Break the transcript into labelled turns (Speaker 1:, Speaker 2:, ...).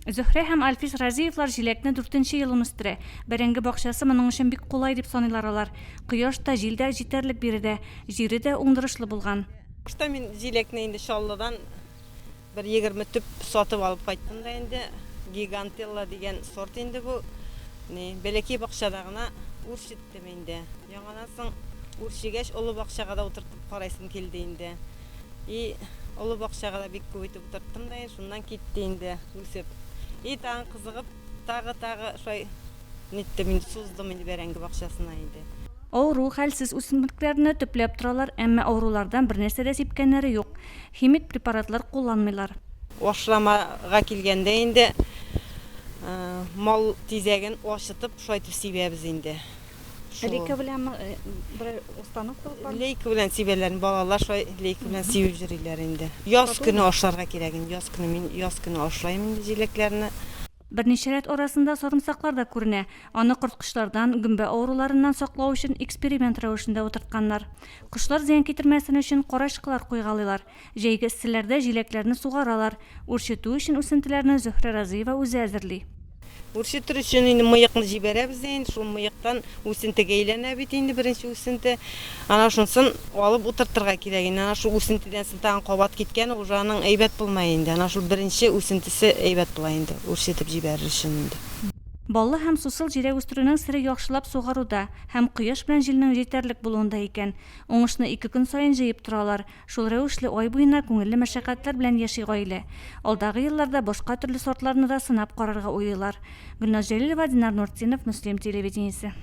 Speaker 1: Зөһрә һәм Альфис Разиевлар җиләкне дүртенче елын үстерә. Бәрәңге бакчасы моның өчен бик кулай дип саныйлар алар. Кояш та, җил дә җитәрлек биредә. Җире дә уңдырышлы булган.
Speaker 2: Башта мин җиләкне инде Чаллыдан бер 20 төп сатып алып кайттым да инде. Гигантелла дигән сорт инде бу. Ни, бәләкәй бакчада гына үрчеттем инде. Яңадан соң үрчегәч, олы бакчага да утыртып карыйсым килде инде. И олы бакчага да бик күп итеп утырттым да, шуннан китте инде үсеп. И тагын кызыгып, тагы, тагы шулай ниттем инде, суздым инде бәрәңге бакчасына инде.
Speaker 1: Авыру, хәлсез үсемлекләрне төпләп торалар, әмма авырулардан бернәрсә дә сипкәннәре юк. Химик препаратлар кулланмыйлар.
Speaker 2: Ашламага килгәндә инде, мал тизәген ачытып, шулай итеп сибәбез инде.
Speaker 1: Шул. Лейка беләнме, берәр установка
Speaker 2: бар? Лейка белән сибәләр, балалар шулай лейка белән сибеп йөриләр инде. Яз көне ашларга кирәк инде, яз көне мин яз көне ашлыйм инде җиләкләрне.
Speaker 1: Берничә рәт арасында сарымсаклар да күренә. Аны корткычлардан, гөмбә авыруларыннан саклау өчен эксперимент рәвешендә утыртканнар. Кошлар зыян китермәсен өчен карачкылар куйгалыйлар. Җәйге эсселәрдә җиләкләрне сугаралар. Үрчетү өчен үсентеләрне Зөһрә Разыева үзе әзерли.
Speaker 2: Үрчетер өчен инде мыекны җибәрәбез дә инде, шул мыектан үсентегә әйләнә бит инде беренче үсенте. Ана шунсын алып утыртырга кирәк инде. Ана шул үсентедән соң тагын кабат киткән, уже аның әйбәт булмай инде. Ана шул беренче үсентесе әйбәт була инде, үрчетеп җибәрер өчен инде.
Speaker 1: Баллы һәм сусыл җиләк үстерүнең сере яхшылап сугаруда һәм кояш белән җилнең җитәрлек булуында икән. Уңышны ике көн саен җыеп торалар. Шул рәвешле ай буена күңелле мәшәкатьләр белән яши гаилә. Алдагы елларда башка төрле сортларны да сынап карарга уйлыйлар. Гөлназ Җәлилова, Динар Нуртдинов, Мөслим телевидениесе.